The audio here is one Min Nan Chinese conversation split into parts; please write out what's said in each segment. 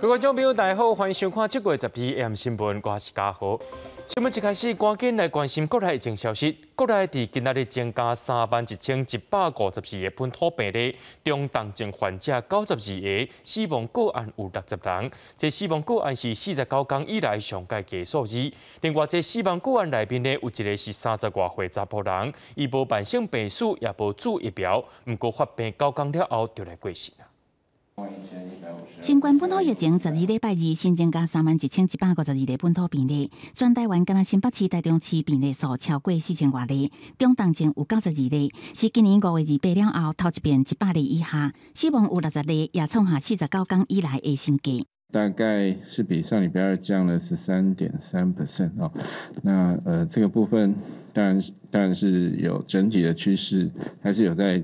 各位觀眾朋友，大家好，歡迎收看這個12 AM 新聞，我是嘉豪。新聞一開始，趕緊來關心國內疫情消息。國內佇今仔日增加31,154個本土病例，中重症患者92個，死亡個案有60人。這死亡個案是49天以來上蓋低數字。另外，這死亡個案內面呢，有一個是30外歲查埔人，伊無慢性病史，也無注疫苗，毋過發病9天了後就來過身。新冠本土疫情12禮拜二新增加31,152個本土病例，全台灣干焦新北市、台中市病例數超過4000外例，中重症有92例，是今年5月28了後頭一遍100例以下，死亡有60例，也創下49天以來的新低。大概是比上禮拜二降了13.3% 哦，那這個部分當然是有整體的趨勢，還是有在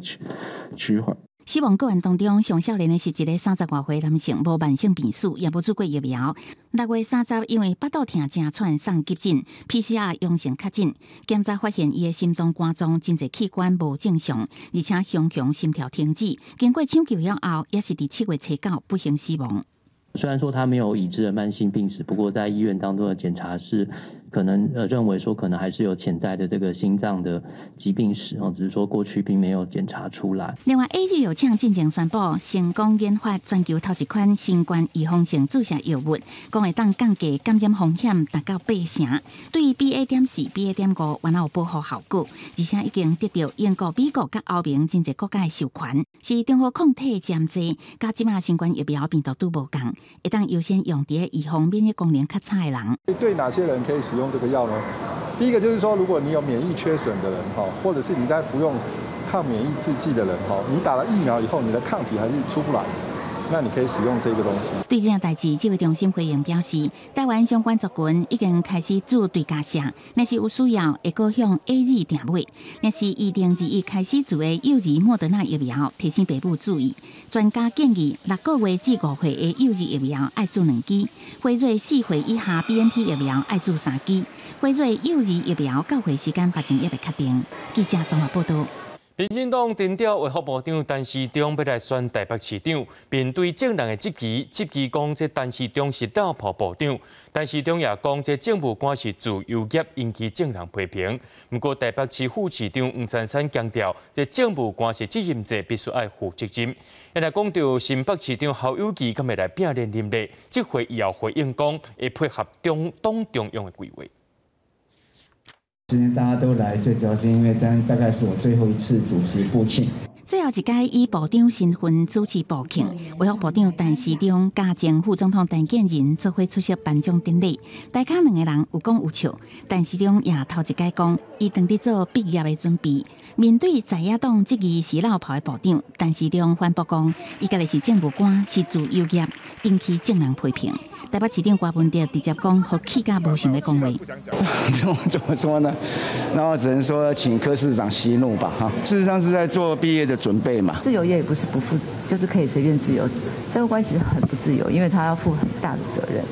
趨緩。死亡個案當中，上少年的是一个30外歲男性，無慢性病史，也無注過疫苗。6月30，因為腹肚疼、誠喘，送急診，PCR 陽性確診，檢查發現伊的心臟、肝臟真濟器官無正常，而且雄雄心跳停止。經過搶救了後，也是佇7月初9不幸死亡。雖然說他沒有已知的慢性病史，不過在醫院當中的檢查是可能認為說可能還是有潛在的這個心臟的疾病史哦，只是說過去並沒有檢查出來。另外，AZ 藥廠進前宣布成功研發全球頭一款新冠預防性注射藥物，講會當降低感染風險達到8成，對於 BA.4、BA.5原來有保護效果，而且已經得到英國、美國佮歐盟真濟國家的授權，是中和抗體針劑，佮這馬新冠疫苗病毒株無仝，會當優先用佇預防免疫功能較差的人。對哪些人可以使用這個藥呢？第一個就是說，如果你有免疫缺損的人，哈，或者是你在服用抗免疫製劑的人，哈，你打了疫苗以後，你的抗體還是出不來，那你可以使用這個東西。對這件代誌，指揮中心回應表示，台灣相關族群已經開始注追加射，若是有需要，會閣向 AZ 訂買。若是2021開始注的幼兒莫德納疫苗，提醒爸母注意。專家建議，6個月至5歲的幼兒疫苗愛注兩劑，輝瑞4歲以下 BNT 疫苗愛注三劑。輝瑞幼兒疫苗到貨時間目前猶未確定。記者綜合報道。民進黨徵調衛福部長陳時中欲來選台北市長，面對眾人的質疑，質疑講這陳時中是落跑部長。陳時中也講這政務官是自由業，引起眾人批評。毋過台北市副市長黃珊珊強調，這政務官是責任制，必須愛負責任。現來講到新北市長侯友宜，敢會來拼連任咧？這回伊也回應講，會配合中黨中央的規劃。今天大家都來，最主要是因為大概是我最後一次主持部慶。最後一擺以部長身份主持部慶，衛福部長陳時中佮前副總統陳建仁做伙出席頒獎典禮。大家兩個人有講有笑，陳時中也頭一擺講，伊正佇做畢業的準備。面對在野黨質疑是落跑的部長，陳時中反駁講，伊家己是政務官，是自由業，引起眾人批評。台北市長柯文哲直接講，予氣甲無想欲講話。怎怎麼說呢？那我只能說，請柯市長息怒吧。哈，事實上是在做畢業的準備嘛。自由業也不是不負，就是可以隨便自由。這個關係很不自由，因為他要負很大的責任。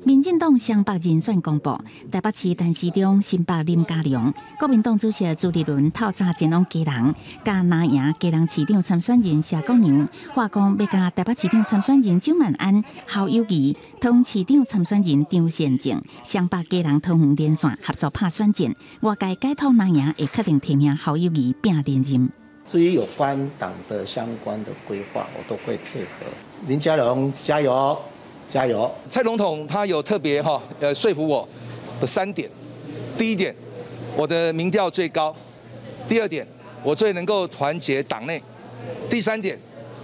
民進黨雙北人選公布，台北市陳時中、新北林佳龍，國民黨主席朱立倫透早前往基隆，佮藍營基隆市長參選人謝國樑，話講欲佮台北市長參選人蔣萬安、侯友宜、桃園市長參選人張善政，雙北基隆桃園連線合作拍選戰，外界解讀藍營會確定提名侯友宜拼連任。至於有關黨的相關的規劃，我都會配合。林佳龍加油！加油！蔡總統他有特別哈說服我的三點：第一點，我的民調最高；第二點，我最能夠團結黨內；第三點，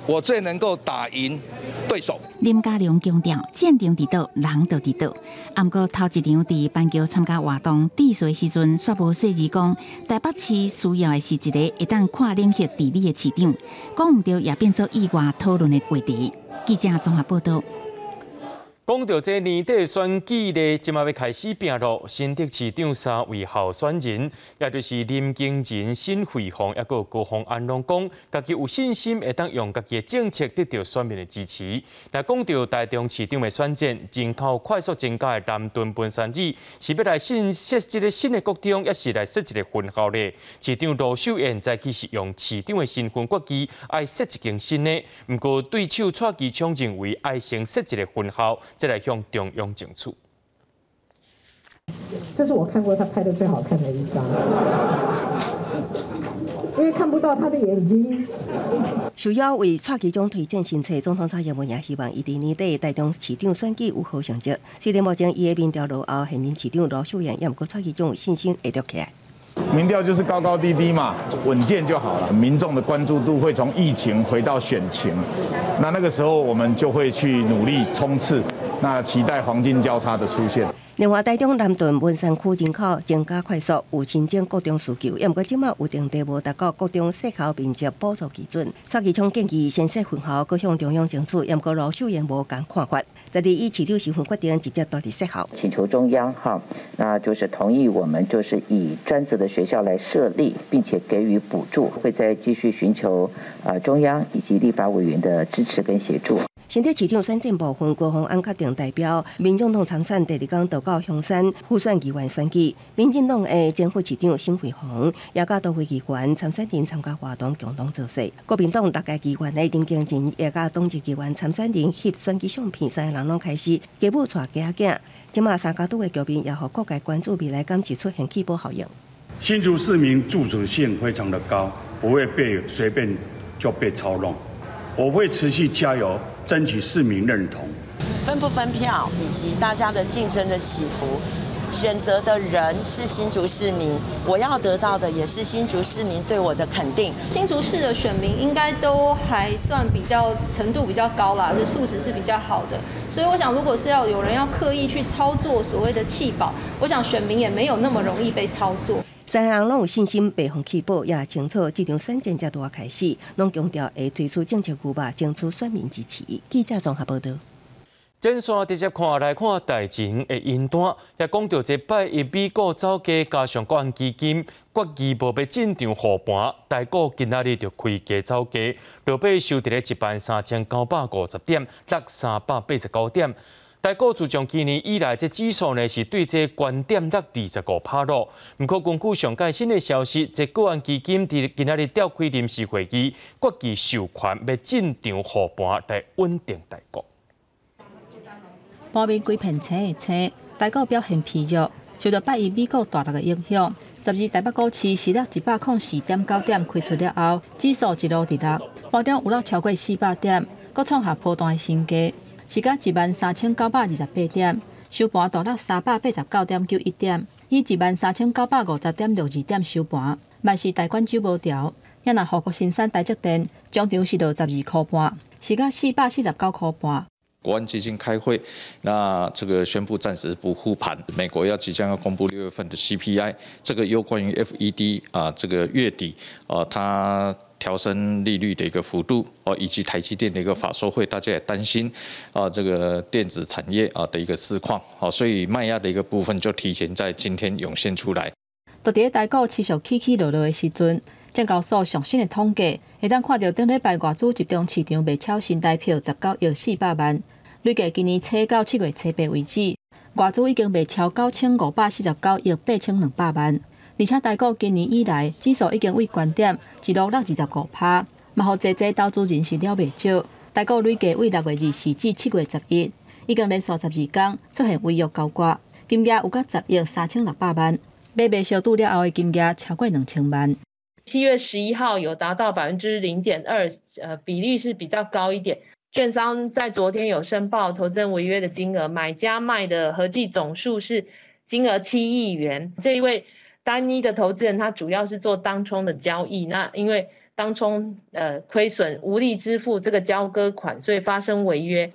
我最能夠打贏對手。林佳龍強調，戰場佇佗，人就佇佗。毋過頭一場佇板橋參加活動致辭時陣，煞無細膩講台北市需要的是一个會當跨領域治理的市長，講毋著也變做意外討論的話題。記者綜合報道。講到這年底選舉咧，這馬欲開始拚囉。新竹市長三位候選人，也就是林耕仁、沈慧虹，抑閣有高虹安，攏講家己有信心會當用家己的政策得著選民的支持。若講著台中市長的選戰，人口快速增加的南屯文山里，是欲來新設一个新的國中，抑是來設一个分校咧？市長盧秀燕早起是用市長的身份決議，愛設一間新的，毋過對手蔡其昌認為愛先設一个分校，再來向中央爭取。這是我看過他拍的最好看的一張，因為看不到他的眼睛。受邀為蔡其昌推薦新冊，總統蔡英文也希望伊佇年底台中市長選舉有好成績。雖然目前伊的民調落後現任市長盧秀燕，也毋過蔡其昌有信心會掠起來。民調就是高高低低嘛，穩健就好了。民眾的關注度會從疫情回到選情，那個時候我們就會去努力衝刺，那期待黃金交叉的出現。另外，台中南屯文山區人口增加快速，有申請國中需求，也毋過這馬有定地無達到國中設校面積補助基準。蔡其昌建議先設分校，閣向中央爭取，也毋過盧秀燕無仝看法。十二以市長身份決定直接獨立設校，請求中央哈，那就是同意我們就是以專責的學校來設立，並且給予補助，會再繼續尋求中央以及立法委員的支持跟協助。新竹市長選戰部分，高虹安確定代表民眾黨參選，第二工就到香山輔選議員選舉。民進黨的前副市長沈慧虹也佮多位議員參選人參加活動，共同造勢。國民黨六屆議員的林耕仁也佮黨籍議員參選人翕選舉相片，三个人攏開始家母帶囝仔。這馬三腳督的局面也予各界關注未來敢是出現棄保效應。新竹市民自主性非常的高，不會被隨便就被操弄。我會持續加油，爭取市民認同。分不分票，以及大家的競爭的起伏，選擇的人是新竹市民，我要得到的也是新竹市民對我的肯定。新竹市的選民應該都還算比較程度比較高啦，就素質是比較好的。所以我想，如果是要有人要刻意去操作所謂的棄保，我想選民也沒有那麼容易被操作。三个人攏有信心袂予棄保，也清楚這場選戰才拄仔開始，攏強調會推出政策規劃，爭取選民支持。記者綜合報導。轉線直接看來看大前的音單，也講著這拜一美股走低，加上國安基金決議無欲進場護盤，台股今仔日就開低走低，落尾收佇咧13,950點，落389點。台股自從今年以來，這指數呢是對這高點落25%囉。毋過根據上蓋新的消息，這國安基金佇今仔日召開臨時會議，決議授權欲進場護盤來穩定台股。盤面規片青的青，台股表現疲弱，受著拜一美股大落的影響。12台北股市是落104.9點開出了後，指數一路直落，盤中有落超過400點，閣創下波段的新低。時價13,928點，收盤大落389.91點，以13,950.62點收盤。萬事大關走無調，也若護國神山台積電，終場是落12塊半，時價449塊半。國安基金開會，那這個宣布暫時不護盤。美國要即將要公布6月份的 CPI，這個有關於 FED 啊，這個月底啊，它調升利率的一個幅度哦，以及台積電的一個法說會，大家也擔心啊，這個電子產業啊的一個市況，好，所以賣壓的一個部分就提前在今天湧現出來。就佇咧台股持續起起落落的時陣，證交所上新的統計，會當看著頂禮拜外資集中市場賣超新台票19億400萬，累計今年初到7月初8為止，外資已經賣超9549億8200萬。而且台股今年以來指數已經對高點一路落25%，嘛予濟濟投資人是了袂少。台股累計對6月24至7月11，已經連續12工出現違約交割，金額有甲10億3600萬，買賣小賭了後的金額超過2000萬。 7月11號有達到0.2%，比例是比較高一點。券商在昨天有申報投資人違約的金額，買加賣的合計總數是金額7億元。這一位單一的投資人，他主要是做當沖的交易，那因為當沖虧損無力支付這個交割款，所以發生違約。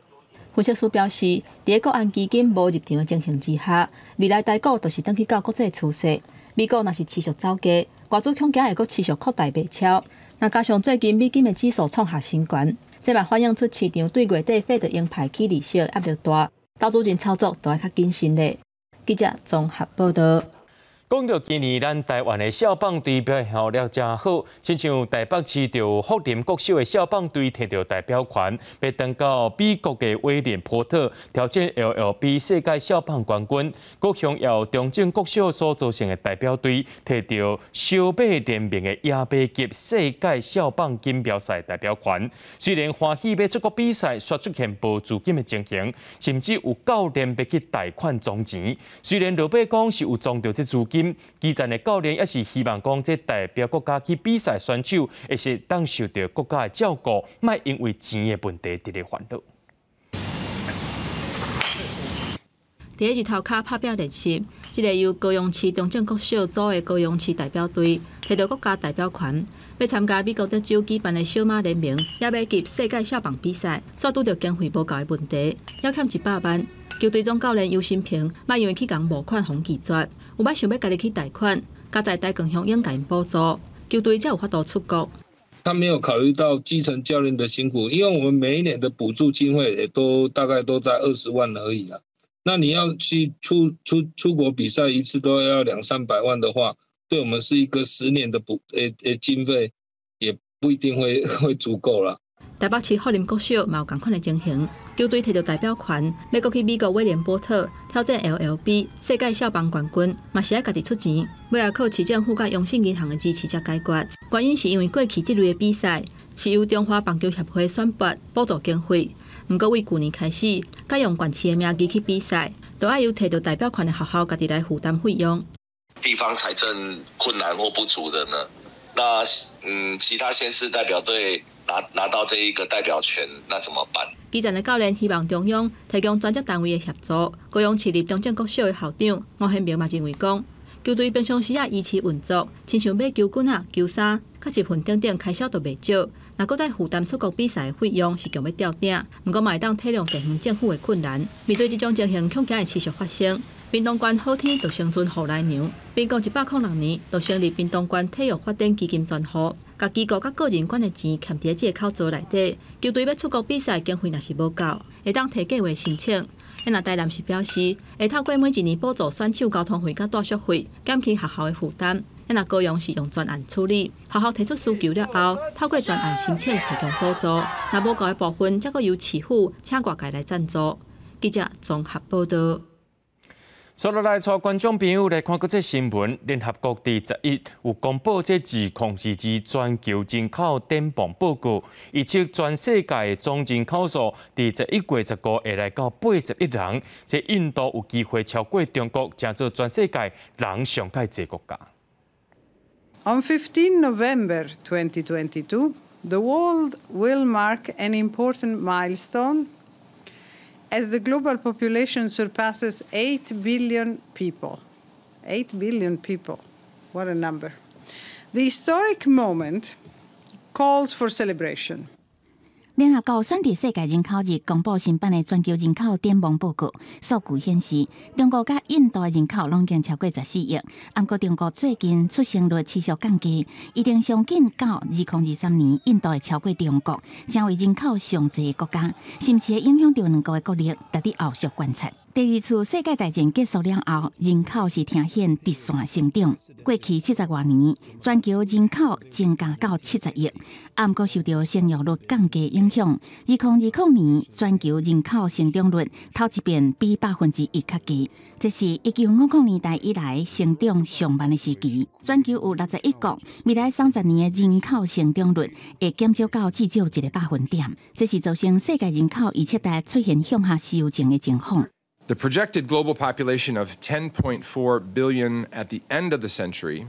分析師表示，佇國安基金無入場的情形之下，未來台股就是轉去到國際趨勢。美股若是持續走低，外資恐驚會閣持續擴大賣超。若加上最近美金的指數創下新高，這嘛反映出市場對月底 Fed 鷹派起利息壓力大。投資人操作都愛較謹慎咧。記者綜合報道。講到今年咱台灣的少棒隊表現了誠好，親像台北市著福林國小的少棒隊提著代表權，欲轉到美國的威廉波特挑戰 LLB 世界少棒冠軍。高雄由中正國小所組成的代表隊，提著小馬聯盟的野馬級世界少棒錦標賽代表權。雖然歡喜欲出國比賽，卻出現無資金的情形，甚至有教練欲去貸款裝錢。雖然老闆講是有裝著這資金。基層的教練也是希望講，這代表國家去比賽選手，會是當受著國家的照顧，莫因為錢的問題佇咧煩惱。佇咧日頭跤拍拼練習，這个由高雄市中正國小組的高雄市代表隊，提著國家代表權，欲參加美國德州舉辦的小馬聯盟野馬級世界少棒比賽，煞拄著經費無夠的問題，猶欠100萬。球隊總教練游新平，嘛因為去共募款予拒絕。有擺想欲家己去貸款，佳哉台鋼鄉應共𪜶補助，球隊才有法度出國。他沒有考慮到基層教練的辛苦，因為我們每一年的補助經費也都大概都在20萬而已啦。那你要去出國比賽一次都要兩三百萬的話，對我們是一個10年的補經費，也不一定會足夠啦。台北市福林國小嘛有仝款的情形，球隊提著代表權，欲閣去美國威廉波特挑戰 LLB 世界少棒冠軍，嘛是愛家己出錢，尾仔靠市政府佮榮信銀行的支持才解決。原因是因為過去這類的比賽是由中華棒球協會選拔補助經費，毋過為舊年開始，改用縣市的名義去比賽，都愛由提著代表權的學校家己來負擔費用。地方財政困難或不足的呢？那其他縣市代表隊拿到這一個代表權，那怎麼辦？基層的教練希望中央提供專責單位的協助。高雄市立中正國小的校長吳顯明嘛認為講，球隊平常時啊維持運作，親像買球棍仔、球衫、佮集訓等等開銷都袂少。若閣再負擔出國比賽的費用，是強欲吊頂。毋過嘛會當體諒地方政府的困難。面對這種情形，恐驚會持續發生。屏東縣好天就成陣雨來娘，民國106年就成立屏東縣體育發展基金專戶，共機構佮個人捐的錢欠佇這个口座內底。球隊欲出國比賽經費若是無夠，會當提計劃申請。若台南市表示，會透過每一年補助選手交通費佮住宿費，減輕學校的負擔。若高雄是用專案處理，學校提出需求了後，透過專案申請提供補助。若無夠的部分，則閣由市府請外界來贊助。記者綜合報道。紲落來，帶觀眾朋友來看國際新聞。聯合國佇11有公布這2022全球人口展望報告，預測全世界的總人口數佇11月15會來到80億人。這印度有機會超過中國，成做全世界人上蓋濟國家。 On 15 November 2022, the world will mark an important milestone as the global population surpasses 8 billion people. 8 billion people. What a number. The historic moment calls for celebration. 聯合國選佇世界人口日公布新版的全球人口展望報告，數據顯示，中國佮印度的人口攏已經超過14億。毋過中國最近出生率持續降低，一定上緊到2023年，印度會超過中國，成為人口上濟的國家，是毋是會影響著兩國的國力？值得後續觀察。第二次世界大戰結束了後，人口是呈現直線成長。過去70外年，全球人口增加到70億，毋過受著生育率降低影響，2020年全球人口成長率頭一遍比1%較低，這是1950年代以來成長上慢的時期。全球有61國，未來30年的人口成長率會減少到至少一個百分點，這是造成世界人口預測值出現向下修正的情況。 The projected global population of 10.4 billion at the end of the century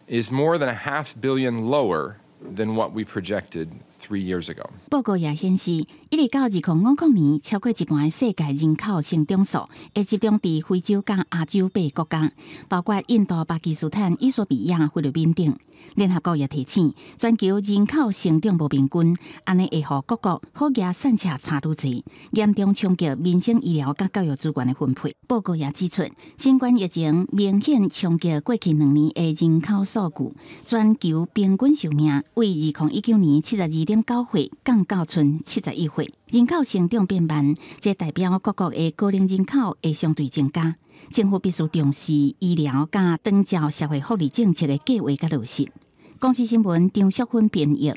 is more than a half billion lower than what we projected 3 years ago. 報告也顯示，一直到2050年，超過一半的世界人口成長數會集中佇非洲佮亞洲八個國家，包括印度、巴基斯坦、衣索比亞、菲律賓等。聯合國也提醒，全球人口成長無平均，按呢會予各國好額散赤差愈濟，嚴重衝擊民生醫療佮教育資源的分配。報告也指出，新冠疫情明顯衝擊過去2年的人口數據，全球平均壽命為2019年72.9歲降到賰71歲。歲，人口成長變慢，這代表各國的高齡人口會相對增加。政府必須重視醫療佮長照社會福利政策的計劃佮落實。公視新聞張淑芬編譯。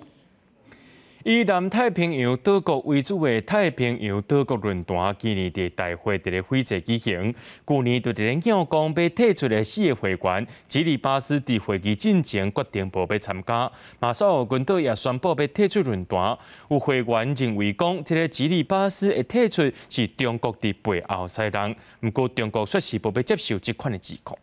以南太平洋島國為主的太平洋島國論壇，今年佇大會佇咧斐濟舉行。舊年就佇咧拗講欲退出的四个會員，吉里巴斯佇會議進前決定無欲參加。馬紹爾群島也宣布欲退出論壇。有會員認為講，這个吉里巴斯會退出是中國佇背後使弄，毋過中國卻是無欲接受這款的指控。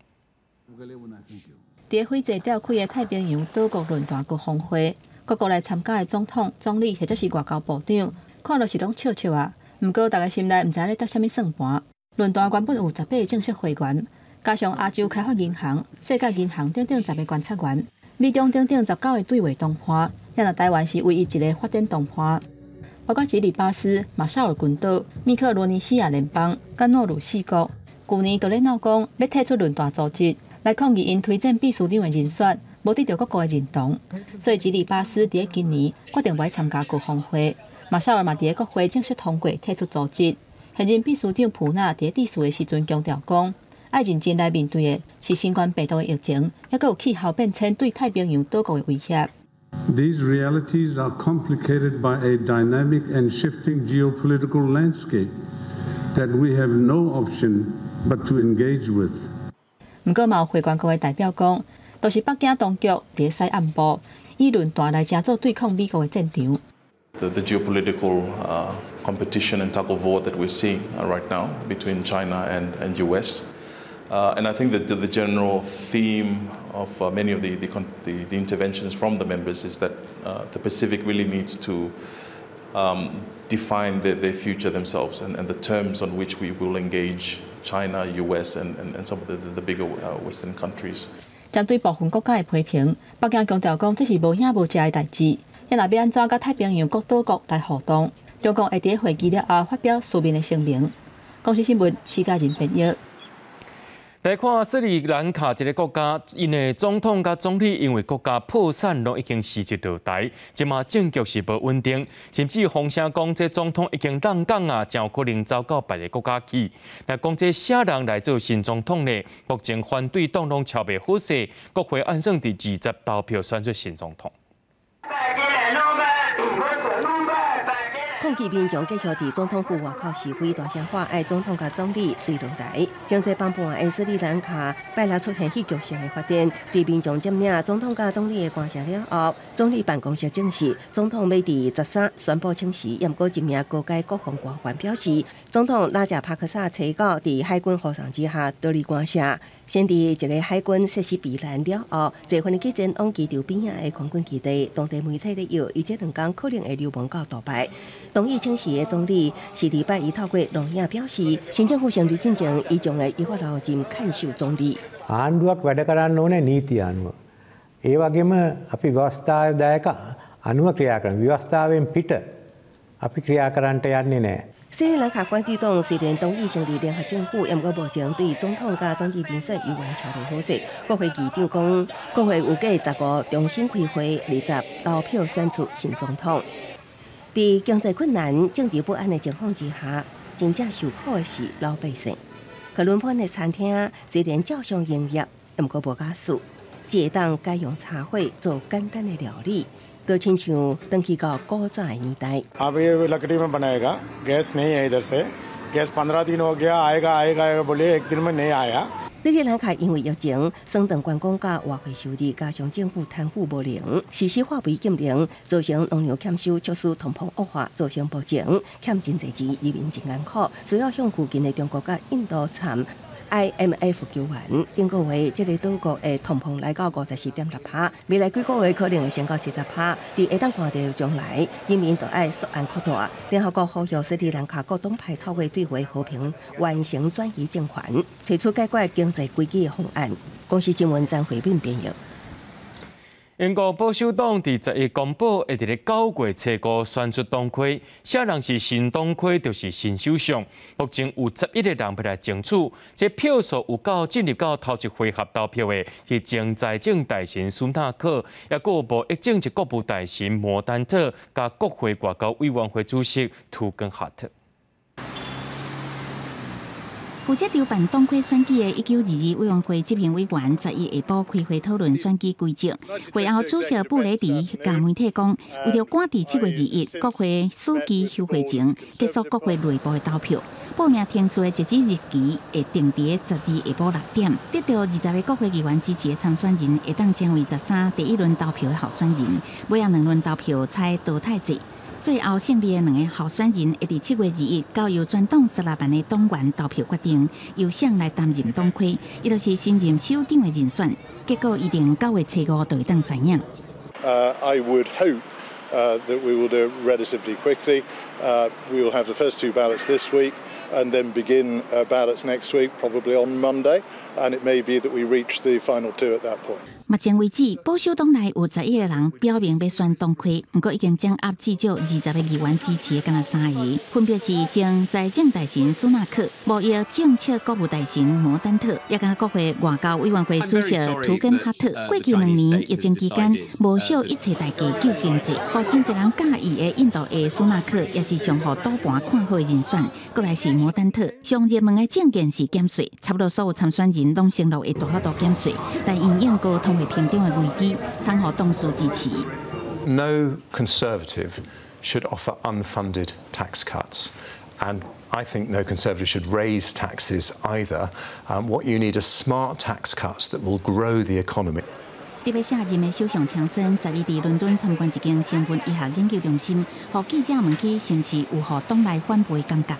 佇斐濟召開的太平洋島國論壇高峰會。各國來參加的總統、總理或者是外交部長，看落是攏笑笑啊。毋過，逐家心內毋知咧打啥物算盤。論壇原本有18个正式會員，加上亞洲開發銀行、世界銀行等等10个觀察員，美中等等19个對話同伴，也若台灣是唯一一个發展同伴。包括吉里巴斯、馬紹爾群島、密克羅尼西亞聯邦、佮諾魯四國，舊年就咧鬧講欲退出論壇組織，來抗議𪜶推薦秘書長的人選。無得著各國的認同，所以吉里巴斯佇今年決定無參加高峰會。馬紹爾嘛佇咧國會正式通過退出組織。現任秘書長普納佇致辭的時陣強調講，愛認真來面對的是新冠病毒的疫情，猶閣有氣候變遷對太平洋島國的威脅。 These realities are complicated by a dynamic and shifting geopolitical landscape that we have no option but to engage with. 毋過嘛有會員國的代表講，都是北京當局佇咧使暗部，以論壇來成做對抗美國的戰場。 The geopolitical competition and tug of war that we're seeing right now between China and US. And I think that the general theme of many of the interventions from the members is that the Pacific really needs to define their future themselves and the terms on which we will engage China, US, and some of the bigger Western countries. 針對部分國家的批評，北京強調講這是無影無跡的代誌。也若欲按怎佮太平洋各島國來互動，中國會佇會議了後發表書面的聲明。公視新聞，徐嘉仁編譯。來看斯里蘭卡這个國家，𪜶的總統佮總理因為國家破產，攏已經辭職落台，這馬政局是無穩定，甚至風聲講這總統已經閬港啊，誠有可能走到別个國家去。那講這啥人來做新總統呢？目前反對黨攏敲袂好勢，國會按算佇20投票選出新總統。抗議民眾繼續佇總統府外口示威，大聲喊愛總統佮總理隨落台。經濟崩盤的斯里蘭卡拜六出現戲劇性的發展，佇民眾佔領總統佮總理的官舍了後，總理辦公室證實，總統欲佇13宣布請辭。毋過一名高階國防官員表示，總統拉賈帕克薩初九佇海軍護送之下逃離官舍，先佇一个海軍設施避難了後，坐飛機前往機場邊仔的空軍基地。當地媒體咧報，伊這兩工可能會流亡到杜拜。同意請辭的總理是禮拜一透過錄影表示，新政府成立進前，伊將會依法留任看守總理。 ආණ්ඩුවක් වැඩ කරන්න ඕනේ නීති අනුව. ඒ වගේම අපි ව්‍යවස්ථාදායක අනුව ක්‍රියා කරන. ව්‍යවස්ථාවෙන් පිට අපි ක්‍රියා කරන්නට යන්නේ නැහැ. 斯里蘭卡反對黨雖然同意成立聯合政府，毋過目前對總統佮總理人選猶原敲袂好勢。國會議長講，國會預計15重新開會，20投票選出新總統。佇經濟困難、政治不安的情況之下，真正受苦的是老百姓。科倫坡的餐廳雖然照常營業，毋過無家私，只會當改用柴火做簡單的料理，就親像轉去到古早的年代。 अब ये लकड़ी में बनाएगा, गैस नहीं है इधर से, गैस 15 दिन हो गया, आएगा आएगा आएगा बोले, एक दिन में नहीं आया。斯里蘭卡因為疫情，損斷觀光佮外匯收入，加上政府貪腐無能，實施化肥禁令，造成農場欠收，促使通膨惡化，造成目前欠真濟錢，人民真艱苦，需要向附近的中國佮印度參 IMF 求援。頂個月，這個島國的通膨來到54.6%，未來幾個月可能會升到70%。佇會當看著將來，人民就愛速按擴大。聯合國呼籲斯里蘭卡各黨派透過對話和平完成轉移政權，提出解決經濟危機的方案。公視新聞張惠敏編譯。英國保守黨佇11公布，會佇咧9月初五選出黨魁，啥人是新黨魁，就是新首相。目前有11個人欲來爭取，這票數有夠進入到頭一回合投票的，是前財政大臣蘇納克，抑閣有貿易政策國務大臣摩丹特，佮國會外交委員會主席圖根哈特。負責籌辦黨魁選舉的1922委員會執行委員11下晡開會討論選舉規則。會後，主席布雷迪共媒體講，為著趕佇7月21國會暑期休會前結束國會內部的投票，報名程序的截止日期會定佇12下晡6點。得著20個國會議員支持的參選人，會當成為13第一輪投票的候選人。尾仔兩輪投票採淘汰制。最後勝利的兩个候選人會佇7月21交由全黨16萬个黨員投票決定，由誰來擔任黨魁，伊就是新任首長的人選。結果一定9月初五就會當知影。 I would hope that we will do it relatively quickly. We will have the first two ballots this week and then begin ballots next week, probably on Monday. And it may be that we reach the final two at that point. 目前為止，保守黨內有11個人表明欲選黨魁，毋過已經掌握至少20個議員支持的，敢若三个，分別是前財政大臣蘇納克、貿易政策國務大臣摩丹特，抑佮國會外交委員會主席圖根哈特。過去2年疫情期間，無惜一切代價救經濟，予真濟人佮意的印度裔蘇納克，也是上予賭盤看好的人選。過來是摩丹特，上熱門的政見是減稅，差不多所有參選人攏承諾會大幅度減稅，來因應高通貨膨脹的危機，通予董事支持。 No conservative should offer unfunded tax cuts, and I think no conservative should raise taxes either. What you need are smart tax cuts that will grow the economy. 得欲卸任的首相強森，11佇倫敦參觀一間成分醫學研究中心，予記者問起是毋是有予黨內反背感覺。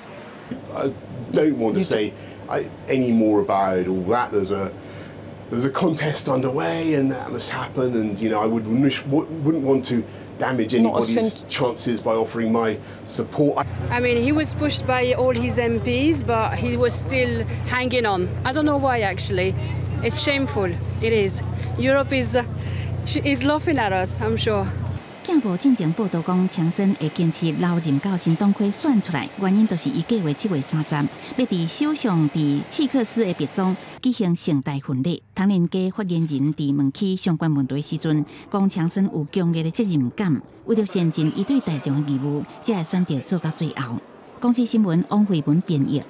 I don't want to say any more about all that. There's a contest underway, and that must happen. And I wouldn't want to damage anybody's chances by offering my support. I mean, he was pushed by all his MPs, but he was still hanging on. I don't know why, actually. It's shameful. It is. Europe is laughing at us, I'm sure. 鏡報進前報道講，強森會堅持留任到新黨魁選出來，原因就是伊計劃7月30欲佇首相佇契克斯的別莊舉行盛大婚禮。唐寧街發言人佇問起相關問題時陣，講強森有強烈的責任感，為著善盡伊對大眾的義務，才會選擇做到最後。公視新聞王慧文編譯。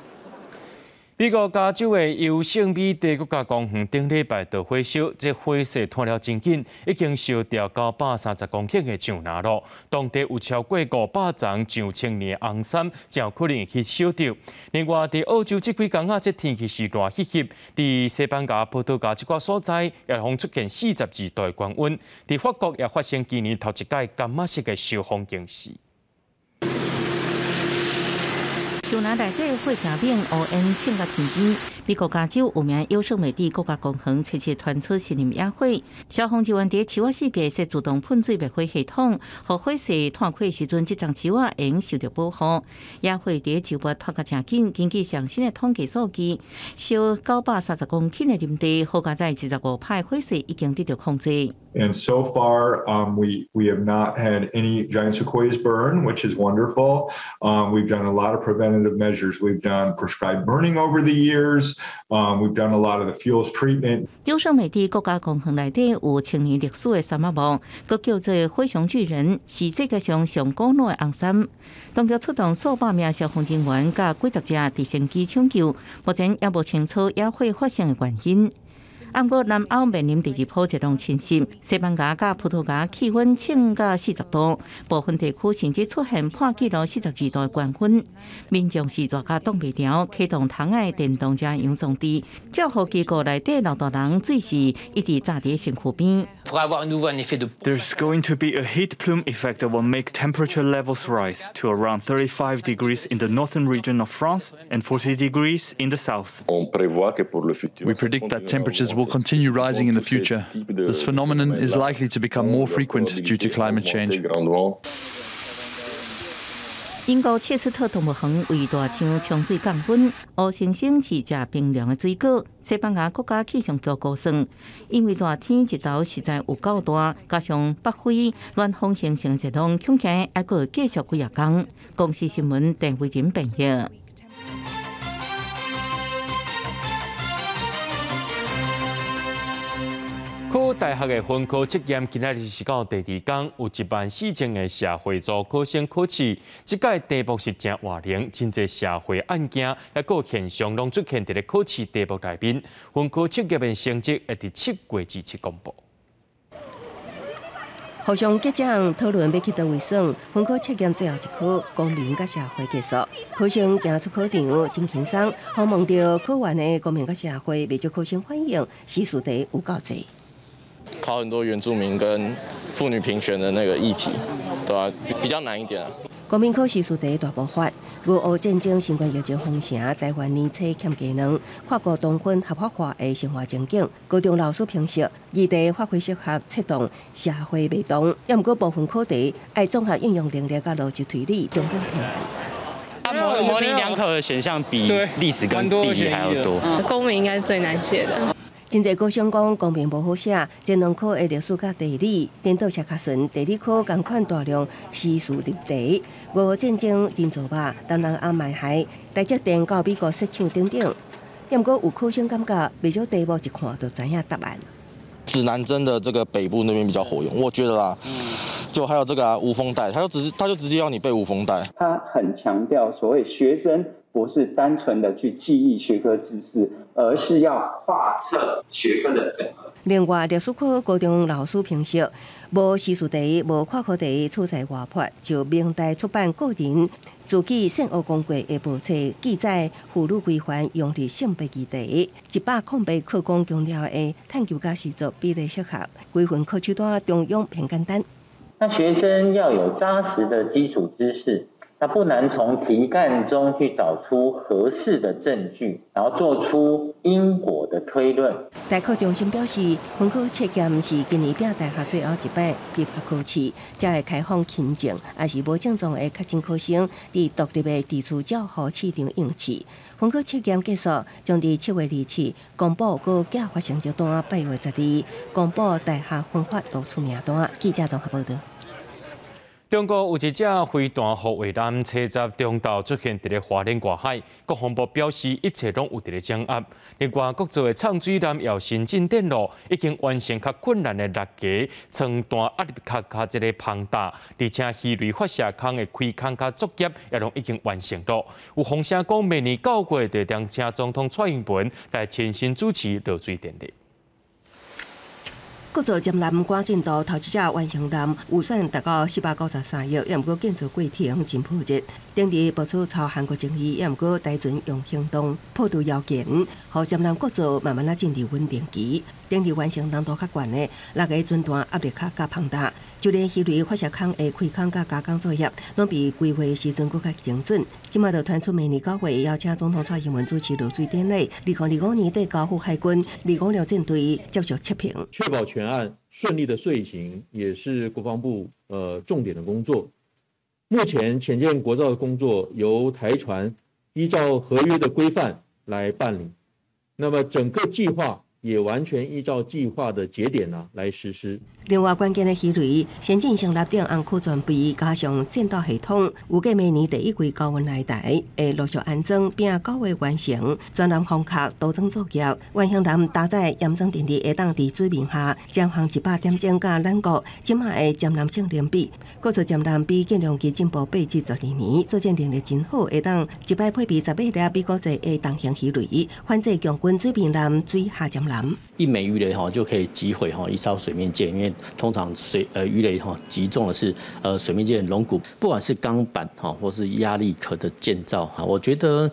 美國加州的優勝美地國家公園頂禮拜著火燒，這火勢湠了真緊，已經燒掉930公頃的橡林咯。當地有超過500叢上千年的紅杉，真有可能去燒著。另外，佇澳洲這幾工仔，這天氣是熱翕翕，佇西班牙、葡萄牙這寡所在，也予出現42度的高溫。佇法國也發生今年頭一擺柑仔色的燒風警示。樹林內底火誠猛，烏煙衝到天邊。美國加州有名優勝美地國家公園，初七傳出森林野火，消防人員佇樹仔四界設自動噴水滅火系統，予火勢湠開時陣，這叢樹仔會用受著保護。野火佇週末湠甲誠緊，根據上新的統計數據，燒930公頃的林地，好佳哉25%火勢已經得著控制。 And so far, we have not had any giant sequoias burn, which is wonderful. We've done a lot of preventative measures. We've done prescribed burning over the years. We've done a lot of the fuels treatment. 優勝美地國家公園內底有千年歷史的杉仔木，閣叫做火熊巨人，是世界上上古老的紅杉。當局出動數百名消防人員，佮幾十架直升機搶救，目前猶無清楚野火發生的原因。毋過南歐面臨第二波熱浪侵襲，西班牙佮葡萄牙氣溫衝到40度，部分地區甚至出現破紀錄42度的高溫。民眾是熱甲擋袂牢，啟動窗仔電動遮陽裝置，照護機構內底老大人水是一直紮佇身軀邊。 There's going to be a heat plume effect that will make temperature levels rise to around 35 degrees in the northern region of France and 40 degrees in the south. We predict that temperatures will continue rising in the future. This phenomenon is likely to become more frequent due to climate change. 英國切斯特動物園為大象沖水降溫，烏猩猩是食冰涼的水果。西班牙國家氣象局估算，因為熱天日頭實在有夠大，加上北非暖風形成熱浪，恐驚還閣會繼續幾仔工。公視新聞鄧慧玲編譯。考大學的分科測驗今仔日是到第二天，有14000個社會組考生考試。這屆題目是真活靈，真濟社會案件抑閣現象攏出現佇咧考試題目內面。分科測驗的成績會佇7月27公布。互相激將討論欲去佗位耍，分科測驗最後一科公民佮社會結束，考生行出考場真輕鬆，訪問著考完的公民佮社會，袂少考生反映時事題有夠濟。考很多原住民跟婦女平權的那個議題，對吧？比較難一點啊。國民考試試題大爆發，俄烏戰爭、新冠疫情封城、台灣年初欠雞卵、跨國同婚合法化的生活情景，高中老師評析，議題發揮適合策動社會脈動，抑毋過部分考題愛綜合應用能力佮邏輯推理，中間偏難。模棱兩可的選項比歷史跟地理還要多。公民應該是最難寫的。真濟高生講公民無好寫，這兩科的歷史佮地理顛倒寫較順，地理科仝款大量時事入題。俄烏戰爭人造肉、東南亞賣海、台積電到美國設廠等等。抑毋過有考生感覺，袂少題目一看就知影答案。指南針的這個北部那邊比較活用，我覺得啦。就還有這個啊，無風帶，他就直接要你背無風帶。他很強調所謂學生不是單純的去記憶學科知識，而是要跨冊學科的整合。另外，歷史科高中老師評析，無時事題、無跨科題，取材活潑，就明代出版個人自己聖奧公過的簿冊記載婦女規範用佇性別議題，108課綱強調的探究佮實作比例適合，規份考試單中庸偏簡單。那學生要有紮實的基礎知識，他不難從題幹中去找出合適的證據，然後做出因果的推論。大考中心表示，分科測驗是今年拚大學最後一擺入學考試，才會開放輕症，抑是無症狀的確診考生，佇獨立的地區照護試場應試。分科測驗結束，將佇7月27公布閣寄發成績單，8月12公布大學分發錄取名單。記者綜合報導。中國有一隻飛彈護衛艦，初十中晝出現佇咧華聯外海，國防部表示一切攏有佇咧掌握。另外，國造的藏水艦也先進電路已經完成較困難的六個艙彈壓力殼佮這個膨大，而且魚雷發射孔的開孔佮作業也攏已經完成了。有風聲講，明年9月就將請總統蔡英文來親身主持落水典禮。國造潛艦趕進度，頭一隻原型艦預算達到493億，抑毋過建造過程真波折。頂日爆出朝韓國爭議，抑毋過台船用行動破除謠言，予潛艦國造慢慢仔進入穩定期。頂日完成難度較懸的六个船彈壓力較佮膨大，就連魚雷發射孔的開孔佮加工作業，攏比規劃時陣閣較精準。這馬就傳出明年9月邀請總統蔡英文主持落水典禮。2025年底交付海軍256戰隊接受測評，確保全案順利的遂行，也是國防部重點的工作。目前潛艦國造的工作由台船依照合約的規範來辦理，那麼整個計劃也完全依照計劃的節點呢來實施。另外，關鍵的魚雷先進性立頂紅區裝備，加上戰鬥系統，預計明年第一季交運來台，會陸續安裝，並9月完成全艦封殼塗裝作業。原型艦搭載驗裝電力，會當佇水面下潛航100點鐘，佮咱國這馬的潛艦性能比，國造潛艦比建良級進步8至12年，作戰能力真好，會當一擺配備18粒美國製的重型魚雷，反制共軍水面艦、水下潛艦。一枚魚雷哈就可以擊毀哈一艘水面艦，因為通常魚雷哈擊中的是水面艦龍骨，不管是鋼板哈或是壓力殼的建造哈，我覺得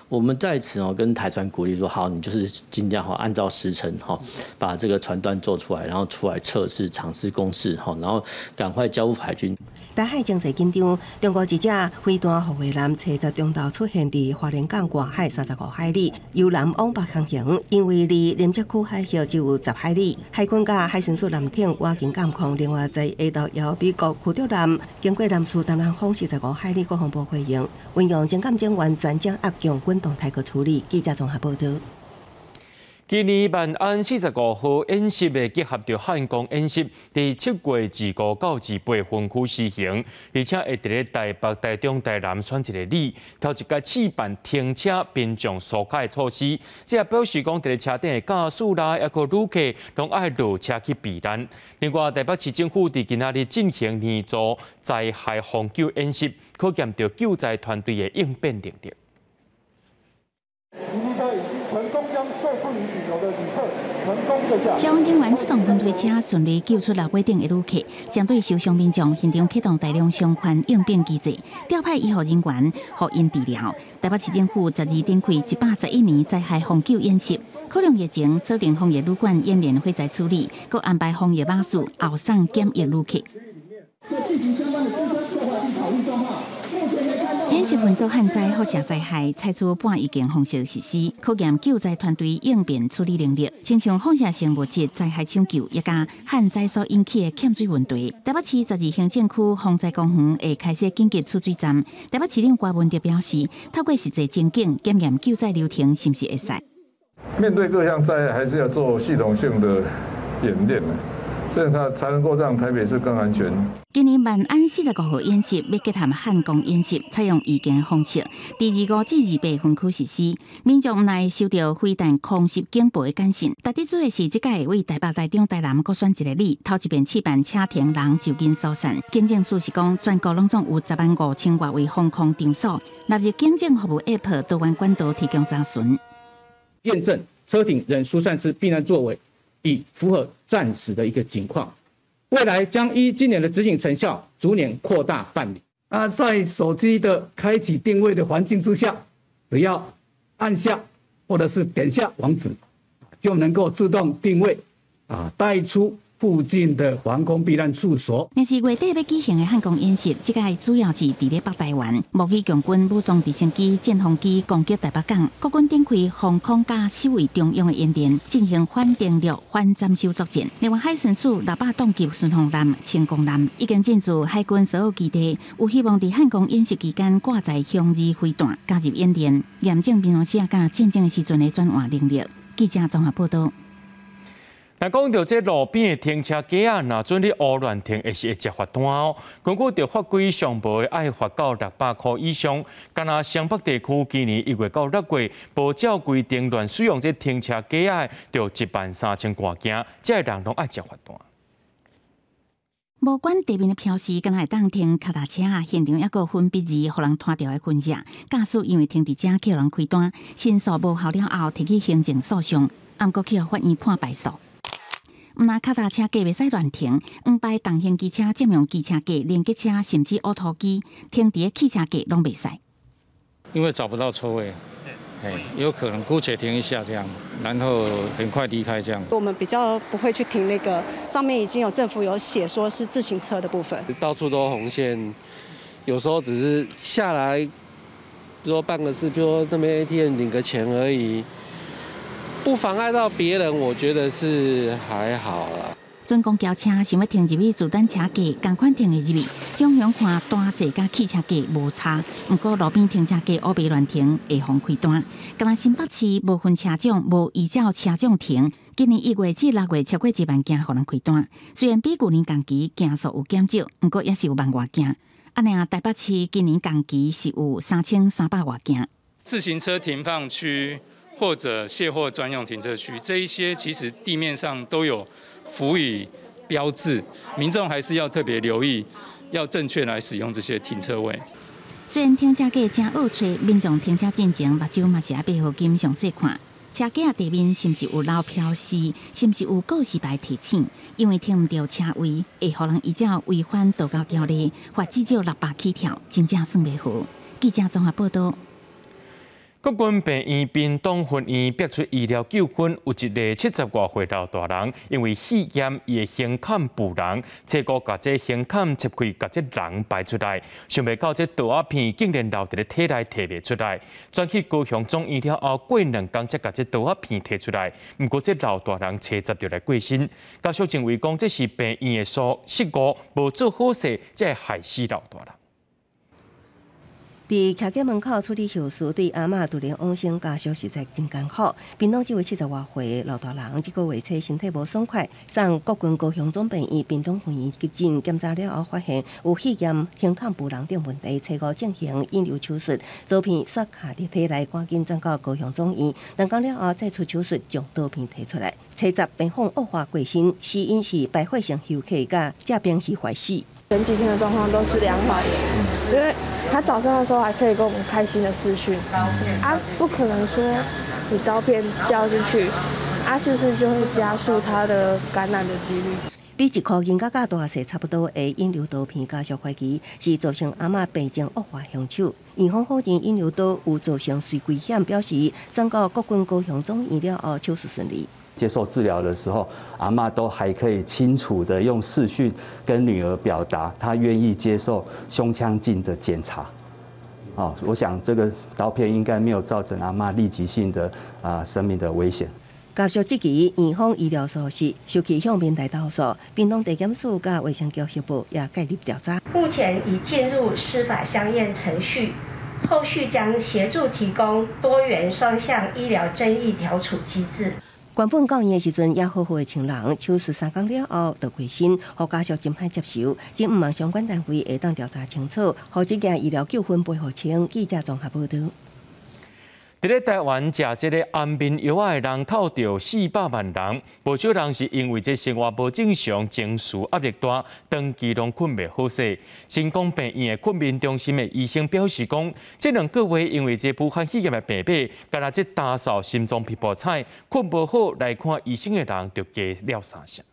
我們在此哦跟台船鼓勵說，好，你就是盡量哈按照時程哈把這個船段做出來，然後出來測試、嘗試公試哈，然後趕快交付海軍。台海情勢緊張，中國一隻飛彈護衛艦揣十中晝出現佇花蓮港外海35海里，由南往北航行，因為離林則區海域只有10海里。海軍佮海巡署艦艇趕緊監控，另外在下晝由美國驅逐艦經過南勢東南方45海里，國防部回應，運用偵檢警員全掌壓強軍動態去處理。記者綜合報導。今年萬安45號演習會結合著漢光演習，佇7月25到28分區施行，而且會佇咧台北、台中、台南選一個里，頭一擺試辦停車民眾疏開措施。這也表示講，佇咧車頂的駕駛啦，抑閣旅客攏愛落車去避難。另外，台北市政府佇今仔日進行年度災害防救演習，考驗著救災團隊的應變能力。消防人員出動分推車，順利救出樓尾頂的旅客。針對受傷民眾，現場啟動大量相關應變機制，調派醫護人員予𪜶治療。台北市政府12展開111年災害防救演習，考量疫情，鎖定防疫旅館演練火災處理，閣安排防疫巴士後送檢疫旅客。演習分組旱災、輻射災害，採取半預警方式實施，考驗救災團隊應變處理能力。親像放射性物質災害搶救，以及旱災所引起的欠水問題。台北市12行政區防災公園會開設緊急儲水站。台北市長郭文哲表示，透過實際情景檢驗救災流程是毋是會使。面對各項災害，還是要做系統性的演練。這樣它才能夠讓台北市更安全。今年萬安45號演習欲結合漢光演習，採用預警方式，佇25至28分區實施。民眾毋但收著飛彈空襲警報的簡訊，值得注意的是，這屆會為台北、台中、台南各選一個里，頭一遍試辦車停人就近疏散。警政署是講，全國攏總有10萬5千外位防空場所，納入警政服務 App 多元管道提供查詢。驗證車頂人疏散之避難作為，以符合戰時的一個情況，未來將依今年的執行成效，逐年擴大辦理。啊，在手機的開啟定位的環境之下，只要按下或者是點下網址，就能夠自動定位，啊，帶出附近的防空避難處所。若是月底欲舉行的漢光演習，這屆主要是佇咧北台灣，模擬共軍武裝直升機、戰風機攻擊台北港，國軍展開防空佮守衛中央的演練，進行反登陸、反斬首作戰。另外，海巡署600棟級巡防艦、成功艦已經進駐海軍所有基地，有希望佇漢光演習期間掛載雄二飛彈加入演練，驗證平常時佮戰爭的時陣的轉換能力。記者綜合報導。若講著這路邊的停車格仔，若準你烏亂停，會是會接罰單哦。根據著法規，上無愛罰到600箍以上。敢若雙北地區今年1月到6月，無照規定亂使用這停車格仔，就1萬3千外件，這个人攏愛接罰單。無管地面的標示，敢若會當停跤踏車，現場猶閣粉筆字，予人拖著的痕跡。駕駛因為停佇遮去予人開單，申訴無效了後，提起行政訴訟，毋過去予法院判敗訴。毋但跤踏車架袂使亂停，黃牌重型機車、佔用機車架、連結車，甚至挖土機停佇咧汽車架攏袂使。因為找不到車位，有可能姑且停一下這樣，然後很快離開這樣。我們比較不會去停那個上面已經有政府有寫說是自行車的部分。到處都紅線，有時候只是下來，說辦個事，比如說那邊 ATM 領個錢而已。不妨礙到別人，我覺得是還好啦。準公交車想欲停入去自單車架，仝款停會入去。遠遠看大細佮汽車架無差，毋過路邊停車格烏白亂停會予開單。敢若新北市無分車種，無依照車種停。今年1月至6月超過1萬件予人開單，雖然比舊年同期件數有減少，毋過也是有萬外件。按呢啊，台北市今年同期是有3300外件。自行車停放區或者卸貨專用停車區，這一些其實地面上都有輔以標誌，民眾還是要特別留意，要正確來使用這些停車位。雖然停車格誠惡揣，民眾停車進前目睭嘛是愛閉予緊詳細看，車架地面是毋是有留標示，是毋是有告示牌提醒？因為停毋著車位，會予人依照違反道交條例，罰至少600起跳，真正算袂好。記者綜合報導。國軍病院屏東分院爆出醫療糾紛，有一个七十外歲老大人，因為肺炎伊的胸坎浮膿，結果共這胸坎切開，共這膿排出來，想袂到這刀仔片竟然留佇咧體內提袂出來，轉去高雄總醫了後，過兩工才共這刀仔片提出來。毋過這老大人初十就來過身，家屬認為講這是病院的疏失誤，無做好勢，才會害死老大人。佇徛在門口處理後事，對阿嬤突然往生，家屬實在真艱苦。屏東這位七十外歲老大人，這個月初身體無爽快，送國軍高雄總病院屏東分院急診檢查了後，發現有肺炎、胸腔浮膿等問題，初五進行引流手術，刀片煞卡佇體內，趕緊轉到高雄總醫院。兩工了後再出手術，將刀片提出來。初十病況惡化過身，死因是敗血性休克佮致病肺壞死。前幾天的狀況都是良好的，因為他早上的時候還可以跟我們開心的視訊，啊，不可能說你刀片掉進去，啊，是不是就會加速他的感染的幾率？比一顆銀仔佮大細差不多的引流刀片，家屬懷疑是造成阿嬤病情惡化兇手。院方否認引流刀有造成隨危險，表示轉到國軍高雄總醫了後手術順利。接受治療的時候，阿嬤都還可以清楚的用視訊跟女兒表達，她願意接受胸腔鏡的檢查。哦，我想這個刀片應該沒有造成阿嬤立即性的生命的危險。家屬質疑院方醫療疏失，受氣向平台投訴，屏東地檢署佮衛生局協報也介入調查。目前已進入司法相驗程序，後續將協助提供多元雙向醫療爭議調處機制。原本到院的時陣也好好的穿人，手術三工了後就過身，予家屬真歹接受。真毋望相關單位會當調查清楚，予這件醫療糾紛賠予清。記者綜合報導。佇咧台灣食這个安眠藥的人口著400萬人，無少人是因為這生活無正常、情緒壓力大，長期攏睏袂好勢。成功病院的睏眠中心的醫生表示講，這兩個月因為這武漢肺炎的病碼，敢若這焦嗽、心臟噼噗彩、睏無好來看醫生的人就加了三成。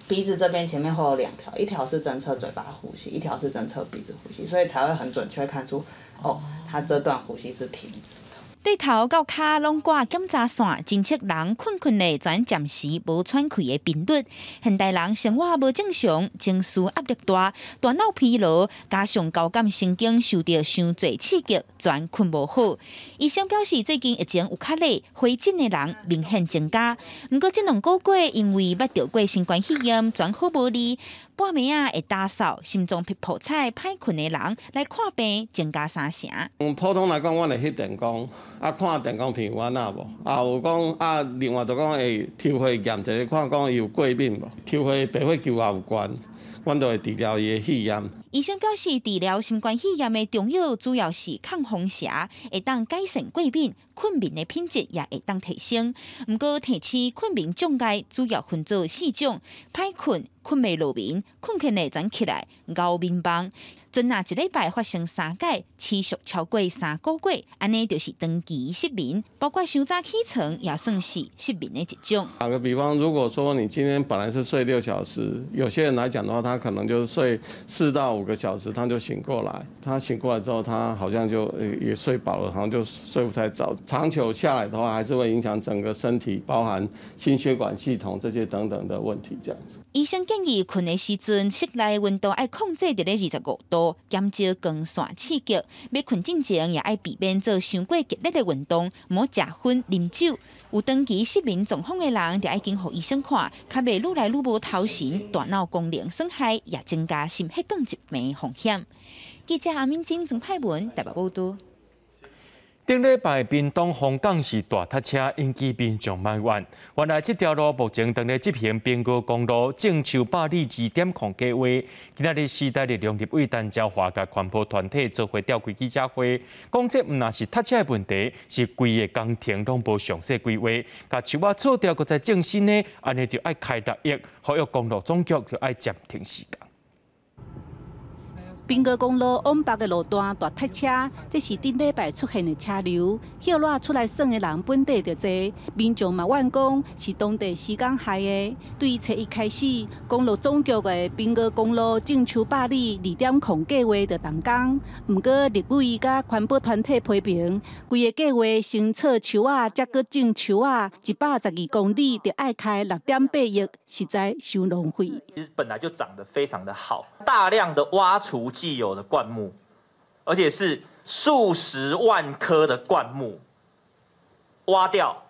鼻子這邊前面會有兩條，一條是偵測嘴巴呼吸，一條是偵測鼻子呼吸，所以才會很準確看出，哦，他這段呼吸是停止的。對頭到跤攏掛檢查線，偵測人睏睏咧轉暫時無喘氣的頻率。現代人生活無正常，情緒壓力大，大腦疲勞，加上交感神經受著傷濟刺激，全睏無好。醫生表示，最近疫情有較熱，回診的人明顯增加。毋過這兩個月因為捌著過新冠肺炎，全好無離，半暝仔會焦嗽、心臟噼噗彩、歹睏的人來看病，增加三成。普通來講，阮會翕電光。啊，看電光片有按怎無？啊，有講啊，另外就講會抽血驗一下，看講伊有過敏無？抽血白血球也有懸，阮就會治療伊的肺炎。醫生表示，治療新冠肺炎的中藥主要是抗風邪，會當改善過敏、睏眠的品質也會當提升。毋過提示睏眠障礙主要分做四種：歹睏、睏袂落眠、睏睏會轉起來、熬眠夢。陣若一禮拜發生三擺，持續超過3個月，按呢就是長期失眠，包括傷早起床也算是失眠的一種。打個比方，如果說你今天本來是睡6小時，有些人來講的話，他可能就睡4到5個小時，他就醒過來。他醒過來之後，他好像就也睡飽了，好像就睡不太著。長久下來的話，還是會影響整個身體，包含心血管系統這些等等的問題。這樣子。醫生建議，睏的時陣室內溫度愛控制佇咧25度，減少光線刺激。欲睏進前也愛避免做傷過激烈的運動，莫食薰、啉酒。有長期失眠狀況的人，就愛緊予醫生看，較袂愈來愈無頭神，大腦功能損害，也增加心血管疾病風險。記者阿敏珍、曾派文台北報導。頂禮拜屏東鳳港市大塞車，引起民眾埋怨。原來這條路目前正咧執行屏高公路種樹百里2.0計劃。今仔日時代力量立委陳昭華佮環保團體做伙召開記者會，講這毋但是塞車的問題，是規个工程攏無詳細規劃，共樹仔鋤掉，閣再種新的，按呢就愛開六億，呼籲公路總局就愛暫停施工。濱高公路往北的路段大塞車，這是頂禮拜出現的車流。歇熱出來耍的人本底就濟，民眾嘛怨講是當地施工害的。對初一開始，公路總局的濱高公路種樹百里2.0計畫就動工，毋過立委佮環保團體批評，規个計畫先鑿樹仔，才閣種樹仔，112公里就愛開6.8億，實在傷浪費。其實本來就長得非常的好，大量的挖除既有的灌木，而且是數十萬棵的灌木挖掉，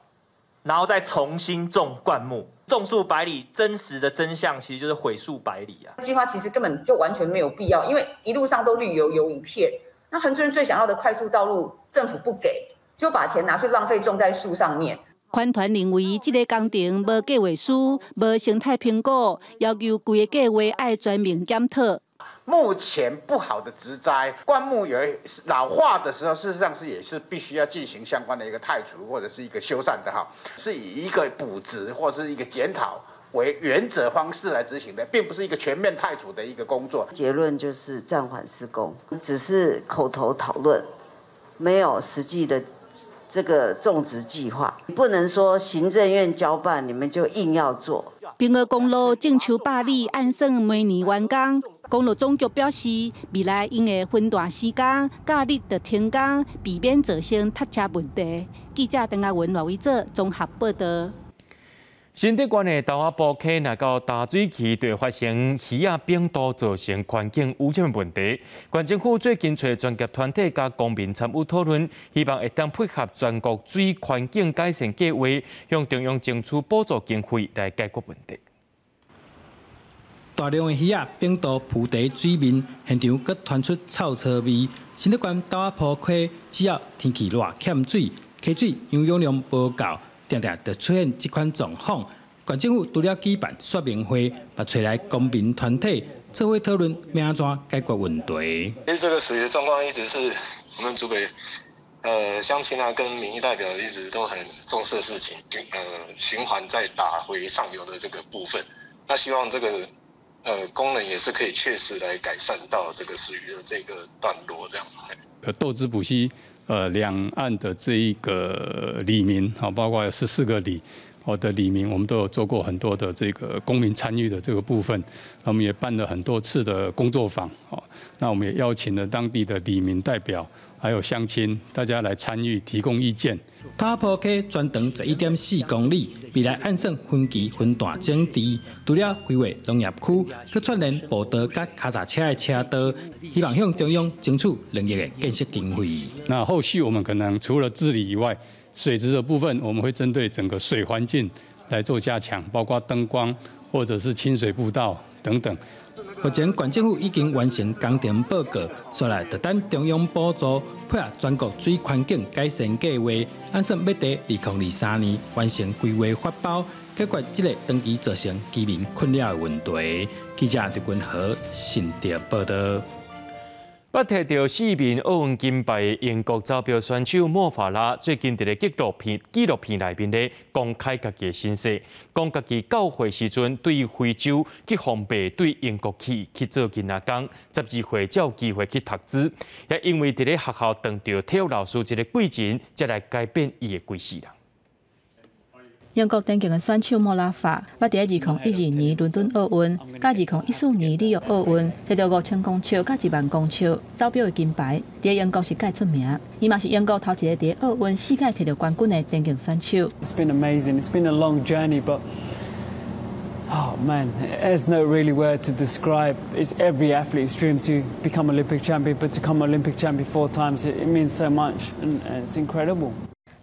然後再重新種灌木，種樹百里，真實的真相其實就是毀樹百里啊！計劃其實根本就完全沒有必要，因為一路上都綠油油一片。那恆春最想要的快速道路，政府不給，就把錢拿去浪費種在樹上面。環團認為這个工程無計劃書、無生態評估，要求規个計劃愛全面檢討。目前不好的植栽灌木有老化的時候，事實上是也是必須要進行相關的一個汰除或者是一個修繕的哈，是以一個補植或者是一個檢討為原則方式來執行的，並不是一個全面汰除的一個工作。結論就是暫緩施工，只是口頭討論，沒有實際的這個種植計劃，不能說行政院交辦，你們就硬要做。濱高公路種樹百里，按算明年完工。公路總局表示，未來𪜶會分段施工，假日就停工，避免造成塞車問題。記者鄧亞文、賴偉哲綜合報道。新竹縣的豆仔埔溪若到大水期，就會發生魚仔病毒造成環境污染問題。縣政府最近揣專業團體佮公民參與討論，希望會當配合全國水環境改善計劃，向中央爭取補助經費來解決問題。大量的魚仔反肚浮佇水面，現場閣傳出臭臊味。新竹縣豆仔埔溪，只要天氣熱欠水，溪水營養量無夠，定定就出現這款狀況。縣政府除了舉辦說明會，嘛揣來公民團體做伙討論，欲按怎解決問題。其實這個水的狀況一直是我們竹北鄉親啊，跟民意代表一直都很重視的事情，循環再打回上游的這個部分。那希望這個功能也是可以確實來改善到這個水的這個段落，這樣。豆子埔溪兩岸的這一個里民，包括14個里，的里民，我們都有做過很多的這個公民參與的這個部分，我們也辦了很多次的工作坊，那我們也邀請了當地的里民代表，還有鄉親，大家來參與提供意見。豆仔埔溪全長11.4公里，未來按算分期分段整治，除了規劃農業區，閣串聯步道佮跤踏車的車道，希望向中央爭取2億的建設經費。那後續我們可能除了治理以外，水質的部分，我們會針對整個水環境來做加強，包括燈光或者是清水步道等等。目前縣政府已經完成工程報告，紲來就等中央補助，配合全國水環境改善計劃，按算欲佇2023年完成規劃發包，解決這个長期造成居民困擾的問題。記者劉君和新竹報道。捌提著四面奧運金牌的英國走標選手莫法拉，最近佇咧紀錄片內面咧公開家己的身世，講家己9歲時陣對非洲去予賣對英國去做囡仔工，12歲才有機會去讀書，也因為佇咧學校碰著體育老師一个貴人，才來改變伊的規世人。英國田徑的選手莫拉法，捌佇2012年倫敦奧運，佮2014年里約奧運，摕著5000公尺佮1萬公尺走標的金牌，佇英國是蓋出名。伊嘛是英國頭一个佇奧運四屆摕著冠軍的田徑選手。 It's been amazing. It's been a long journey, but oh man, there's no really word to describe. It's every athlete's dream to become Olympic champion, but to become Olympic champion four times, it means so much, and it's incredible.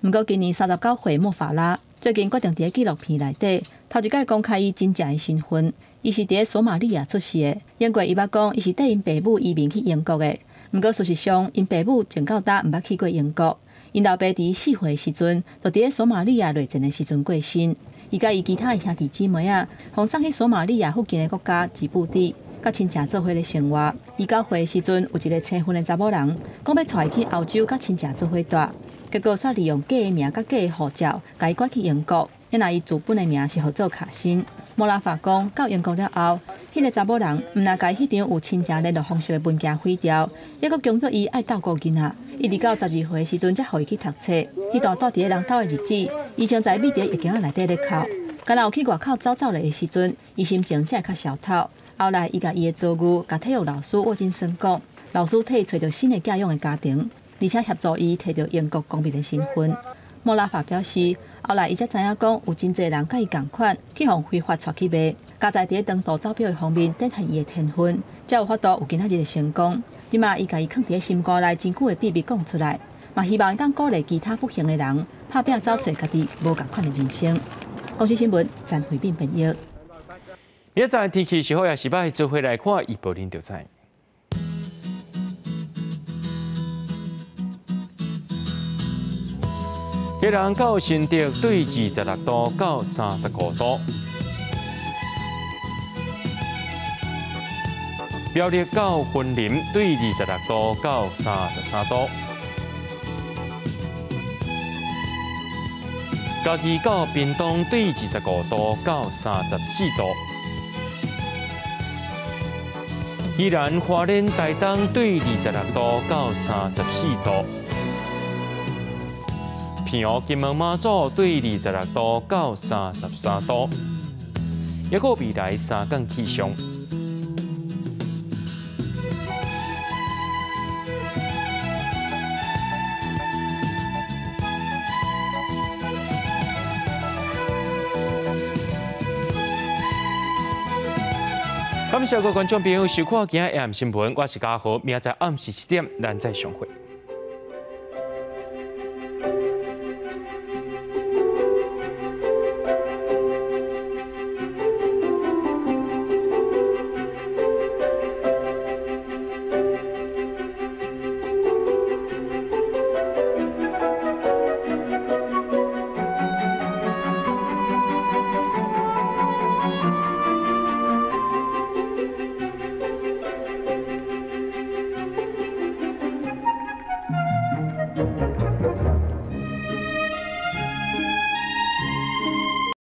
毋過今年39歲莫法拉。最近決定佇紀錄片內底，頭一擺公開伊真正的身份。伊是佇索馬利亞出世的。英國伊捌講，伊是綴𪜶爸母移民去英國的。毋過事實上，𪜶爸母從到今毋捌去過英國。𪜶老爸佇4歲時陣，就佇索馬利亞內戰的時陣過身。伊佮伊其他的兄弟姊妹仔，予送去索馬利亞附近的國家吉布地，佮親戚做伙咧生活。伊9歲時陣，有一个青昏的查某人，講欲帶伊去歐洲佮親戚做伙住。結果煞利用假的名佮假的護照，共伊拐去英國。原來伊自本的名是號做卡辛。莫拉法講，到英國了後，彼個查某人毋但共彼張有親情聯絡方式的文件毀掉，猶閣強迫伊愛鬥顧囡仔，一直到12歲時陣才予伊去讀冊。彼段蹛佇咧人兜的日子，伊穿在秘佇浴巾仔內底咧哭。敢若有去外口走走咧的時陣，伊心情才會較消透。後來，伊共伊的遭遇，共體育老師沃金森講，老師替伊揣著新的寄養的家庭，而且協助伊提著英國公民的身份。莫拉法表示，後來伊才知影講，有真濟人佮伊仝款，去予非法帶去賣，加在佇咧長途走錶的方面展現伊的天分，才有法度有今仔日的成功。這馬伊共伊囥佇咧心肝內真久的秘密講出來，嘛希望會當鼓勵其他不幸的人，拍拚走揣家己無仝款的人生。公視新聞陳慧敏編譯。明仔載天氣是好抑是䆀，做伙來看預報恁就知。基隆到新竹對26度到35度，苗栗到雲林對26度到33度，嘉義到屏東對25度到34度，宜蘭花蓮台東對26度到34度。平湖金門馬祖對26度到33度，抑閣未來三天氣象。感謝各位觀眾朋友收看今日 AM 新聞，我是嘉豪，明仔載暗時7點，咱再相會。